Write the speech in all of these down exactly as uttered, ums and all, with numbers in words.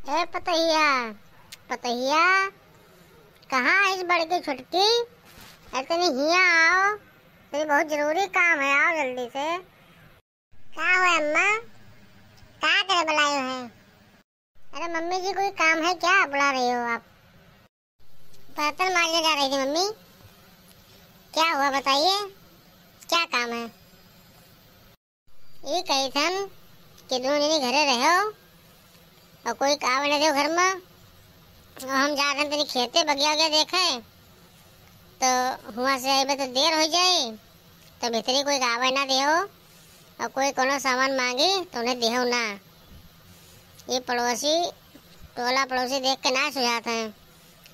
ए पतोहिया, पतोहिया, कहाँ है इस बड़की छुटकी? अरे तनी हियाँ आओ, तनी बहुत जरूरी काम है, आओ जल्दी से। का हुआ अम्मा, का करे बुलाए हो? अरे मम्मी जी, कोई काम है क्या, बुला रही हो आप? बर्तन मांजने जा रही थी मम्मी। क्या हुआ बताइए, क्या काम है? ये कही थन कि दोनों जनी घरे रहो और कोई का आवे ना देहो घर में। और हम जा रहे तनी खेते बगिया वगिया देखे, तो हुआ से आइबे तो देर हो जाए, तो भीतरी कोई का आवे ना देहो। और कोई कोनो सामान मांगी तो उन्हें देहो ना। ये पड़ोसी, टोला पड़ोसी देख के ना सुझात हैं।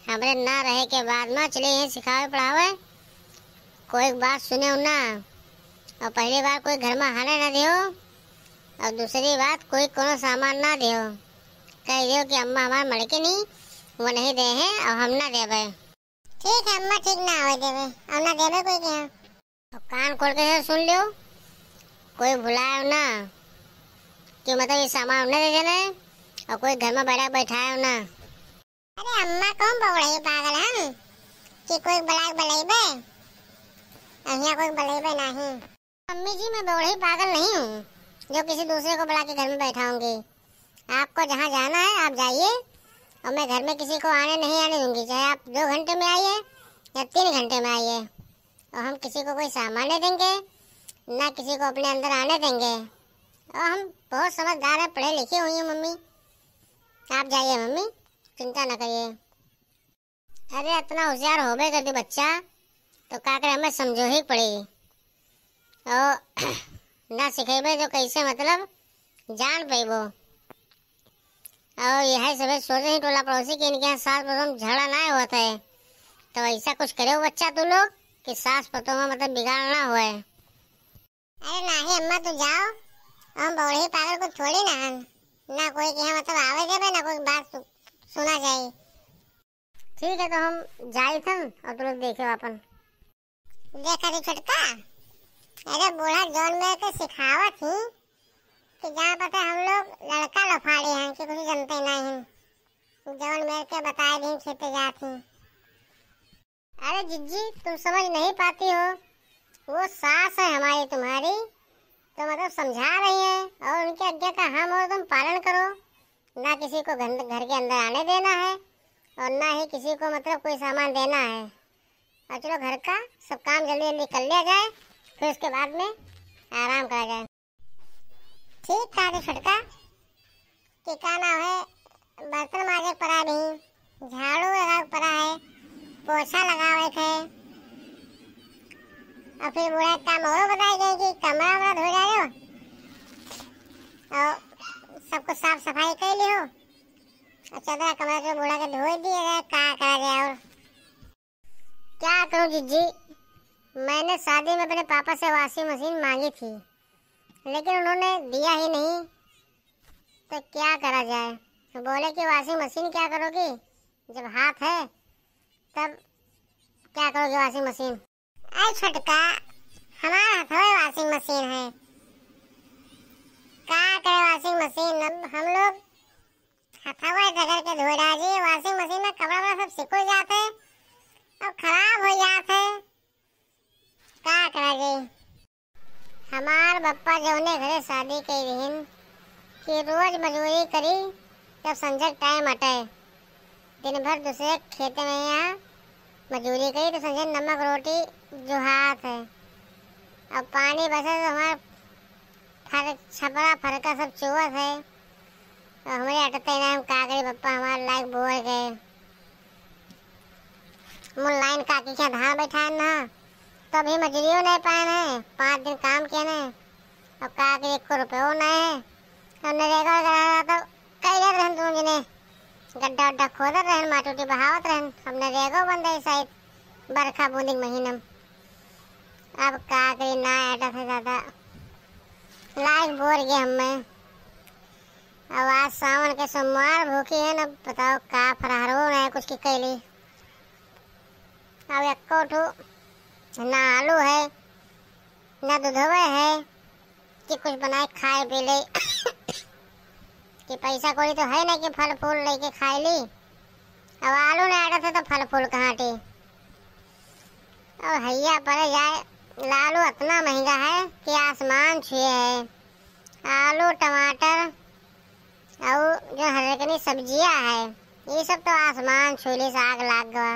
हमरे ना रहे के बाद में चले यहीं सिखावे पढ़ावे, कोई बात सुने ना। और पहली बार कोई घर में आने ना दियो, और दूसरी बात कोई कोनो सामान ना दियो। कह दियो कि अम्मा हमारे मड़के नहीं, वो नहीं दे हैं और हम ना देवे। ठीक है अम्मा, ठीक ना आवे देवे, और ना देवे कोई के यहाँ। अब कान खोल के सुन लियो, कोई भुलाए ना कि मतलब ये सामान उन्हें दे देना है और कोई घर में बैठा बैठाए ना। अरे अम्मा, कौन बौड़े पागल हम कि कोई बुला के बुलाइबे? अहिया कोई बुलाइबे नहीं। मम्मी जी, मैं बौड़े पागल नहीं हूँ जो किसी दूसरे को बुला के घर में बैठाऊंगी। आपको जहाँ जाना है आप जाइए, और मैं घर में किसी को आने नहीं आने दूंगी, चाहे आप दो घंटे में आइए या तीन घंटे में आइए। और हम किसी को कोई सामान नहीं देंगे, ना किसी को अपने अंदर आने देंगे। और हम बहुत समझदार हैं, पढ़े लिखे हुई हैं मम्मी। आप जाइए मम्मी, चिंता ना करिए। अरे इतना होशियार होबे कर दे बच्चा, तो का करे, हमें समझो ही पड़ी। और ना सिखेबे तो कैसे मतलब जान पैबो। और यह सब सोचे ही टोला पड़ोसी के इनके यहाँ सास पतोह में झगड़ा ना होता है, तो ऐसा कुछ करे बच्चा तू लोग कि सास पतोह में मतलब बिगाड़ ना होए। अरे नहीं अम्मा, तू जाओ, हम बौड़े पागल को थोड़ी ना हन, ना कोई के यहाँ मतलब आवे देवे, ना कोई बात सु-, सुना जाए। ठीक है, तो हम जाई थन और तू लोग देखे अपन। देखा रे छोटका, अरे बूढ़ा जौन मेर के सिखावत ही कि जहाँ पता हम लोग लड़का लफाड़े हैं कि कुछ जनते नहीं हैं, जौन मेर के बताए दी खेते जात ही। अरे जिज्जी, तुम समझ नहीं पाती हो, वो सास है हमारी तुम्हारी, तो मतलब समझा रही है, और उनकी आज्ञा का हम और तुम पालन करो। ना किसी को घर, घर के अंदर आने देना है और ना ही किसी को मतलब कोई सामान देना है। और चलो घर का सब काम जल्दी जल्दी कर लिया जाए, फिर उसके बाद में आराम करा जाए। ठीक कहा रे छोटका, कि का नाम है, बर्तन माजे के परा नहीं, झाड़ू लगावे के परा है, पोछा लगावे के है। और फिर बूढ़ा काम और बताए गए कि कमरा वमरा धो जाए हो और सबको साफ सफाई कर लियो। और चदरा कमरा जो बूढ़ा के धो दिए गए, का करा जाए और क्या करूं जिज्जी, मैंने शादी में अपने पापा से वॉशिंग मशीन मांगी थी, लेकिन उन्होंने दिया ही नहीं, तो क्या करा जाए। तो बोले कि वॉशिंग मशीन क्या करोगी, जब हाथ है तब क्या करोगी वॉशिंग मशीन। अरे छोटका, हमारे हाथ में वॉशिंग मशीन है, का करे वॉशिंग मशीन, अब हम लोग हथवा रगड़ के धोए रहा जी, वॉशिंग मशीन में कपड़ा वपड़ा सब सिकुड़ जाते और खराब हो जाते, का करा जी। हमार बप्पा जौने घरे शादी कई रहिन कि रोज मजूरी करी, जब संझक टाइम अटे, दिन भर दूसरे खेते में यहाँ मजूरी करी तो संझे नमक रोटी जुहात है। अब पानी बरसे तो हमार फर-, छपरा फरका सब चुवत है। अब हमरे अटते ना, हम का करी बप्पा, हमार लायक बोए गए। मुलायम काकी के धान बैठाए ना, तो अभी मजूरियो नहीं पाए ना, पाँच दिन काम किए ना, अब का करी, एको रुपयो नहीं है। अब नरेगा वगैरह तो कैले रहन दोनों जने, गड्ढा उड्ढा खोदत रहन, माटी उटी बहावत रहन। अब नरेगो बंद है शायद बरखा बूंदी के महीना में। अब का करी, ना आटा था ज्यादा, लायक बोर गए हमें। अब आज सावन के सोमवार भूखी है ना, बताओ का फरहरो ना कुछ की कैली। अब एको ठो ना आलू है, ना दूधवे है कि कुछ बनाए खाए पी ले। कि पैसा कौड़ी तो है ना कि फल फूल लेके खाए ली। अब आलू ना आटत है तो फल फूल कहाँ टी? अब हैया पड़े जाए, आलू इतना महंगा है कि आसमान छुए है। आलू, टमाटर और जो हरेकनी सब्जियां है, ये सब तो आसमान छुए ली, साग लाग गवा।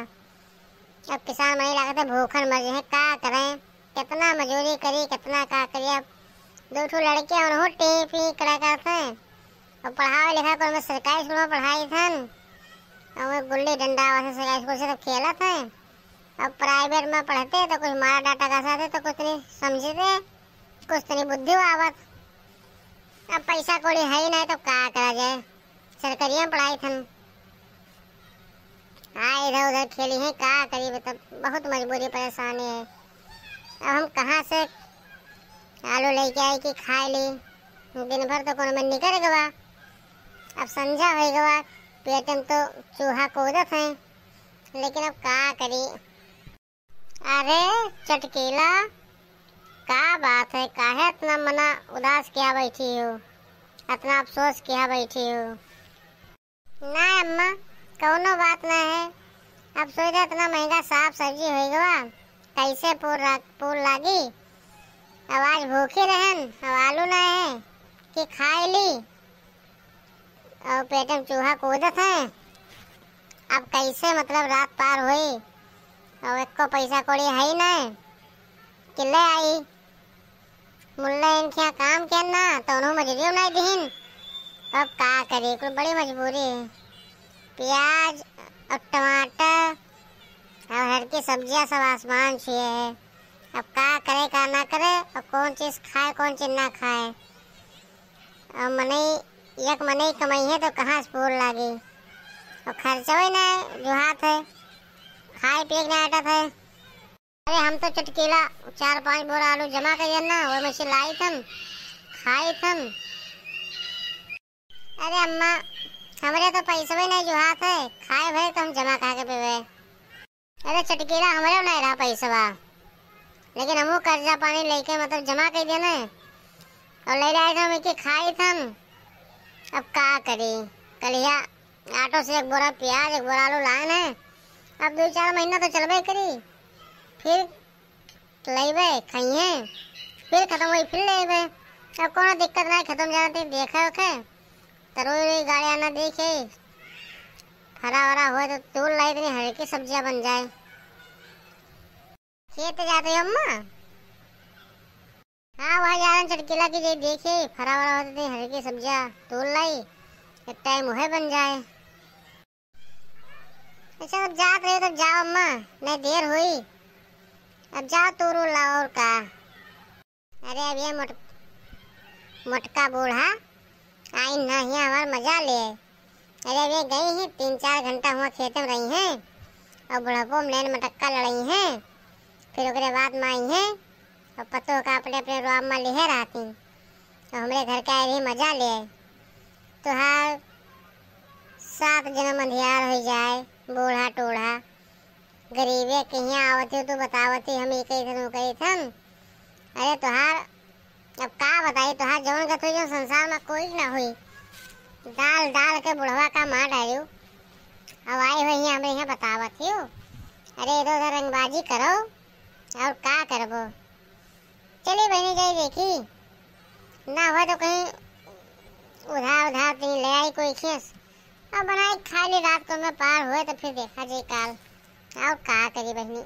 अब किसान मनई लागत है भूखन मर जाए, का करें? कितना मजूरी करी, कितना का करी। अब दो ठो लड़के उन्हों टी पी करा करत हैं। अब पढ़ावे लिखा को मैं सरकारी स्कूल में पढ़ाई थन। और वो गुल्ली डंडा वैसे सरकारी स्कूल से तो खेलत हैं। अब प्राइवेट में पढ़ते तो कुछ मारा डाटा का साथ तो कुछ नहीं समझते, कुछ तो नहीं बुद्धि आवत। अब पैसा कौड़ी है ही नहीं तो का करा जाए, सरकारिया में पढ़ाई थन। हाँ, इधर उधर खेली हैं, का करी, मतलब बहुत मजबूरी परेशानी है। अब हम कहाँ से आलू लेके आई कि खाए ली, दिन भर तो कोनो में निकल गवा। अब संझा हो गवा, पेट में तो चूहा कूदत हैं, लेकिन अब का करी। अरे चटकीला, का बात है, काहे इतना मना उदास किया बैठी हो, इतना अफसोस किया बैठी हो? ना अम्मा, कौनो बात ना है। अब सोचा इतना महंगा साग सब्जी हो गवा, कैसे पूर रा-, पूर लागी? अब आज भूखी रहन, अब आलू ना है कि खाए ली, और पेट में चूहा कूदत है। अब कैसे मतलब रात पार हुई, और एको पैसा कौड़ी है ही ना कि ले आई। मुल्ला इनके यहाँ काम किया ना, तो उन्हों मजूरी नहीं दीन। अब का करी, कुल बड़ी मजबूरी है। प्याज और टमाटर और हर की सब्जियाँ सब आसमान छुए है। अब का करे, का ना करे, और कौन चीज खाए, कौन चीज ना खाए। और मनई, एक मनई कमाई है तो कहाँ से पूर लागी? और खर्चा ही ना जुहात है, खाए पिए के ना आटत है। अरे हम तो चटकीला चार पाँच बोरा आलू जमा करियन ना, ओमे से लाई थन, खाई थन। अरे अम्मा, हमरे तो पैसवे नहीं जुहात है, खाए भरे तो हम जमा कहा के पेवे। अरे चटकीला, हमरे नहीं रहा पैसवा, लेकिन हमहू कर्जा पानी लेके मतलब जमा कर देने और ले आए थे, हम के खाई थन। अब का करी, कलिया ऑटो से एक बोरा प्याज, एक बोरा आलू लाए हैं। अब दो चार महीना तो चलबे करी, फिर लेबे, खाइए, फिर खत्म होई, फिर लेबे। अब कोनो दिक्कत ना, खत्म जाना ती देखे ओखे, तरोई रोई गाड़ी आना देखे, फरा वरा होए तो तोड़ लाई, इतनी हल्की सब्जियां बन जाए। खेत जाते हो अम्मा? हाँ, वहाँ जा रहे हैं चटकीला की, जे देखे फरा वरा होए तो इतनी हल्की सब्जियां तोड़ लाई, एक टाइम वह बन जाए। अच्छा, अब जात रहे तब जाओ अम्मा, नहीं देर हुई, अब जाओ तोरो लाओ और का। अरे अब ये मोट-, मोटका बूढ़ा आई ना, यहाँ हमार मजा ले। अरे अब ये गई ही, तीन चार घंटा हुआ खेत में रही हैं और बुढ़ापो में नैन मटक्का लड़ई हैं, फिर ओकरे बाद में आई हैं और पतो का अपने अपने रुआब में लिहे रहती और हमरे घर का भी मजा ले। तोहार सात जन्म अंधियार हो जाए, बूढ़ा टूढ़ा। गरीबे के हियाँ आवत हो, तू बतावत ही, हम ई कही थन, ऊ कही थन। अरे तोहार, अब का बताई, तोहार जौन गत होई, जौन संसार में कोई ना होई। डाल डाल के बुढ़वा का मार डालियो। अब आई हुई हियाँ, हमरे हियाँ बतावत ही हो। अरे इधर उधर रंगबाजी करो, और का करबो। चली बहिनी जाई देखी, ना हुआ तो कहीं उधार उधार तीन ले आई कोई खेस, अब बनाई खा ली, रात को में पार हुए तो फिर देखा जाई काल। और का करी बहिनी,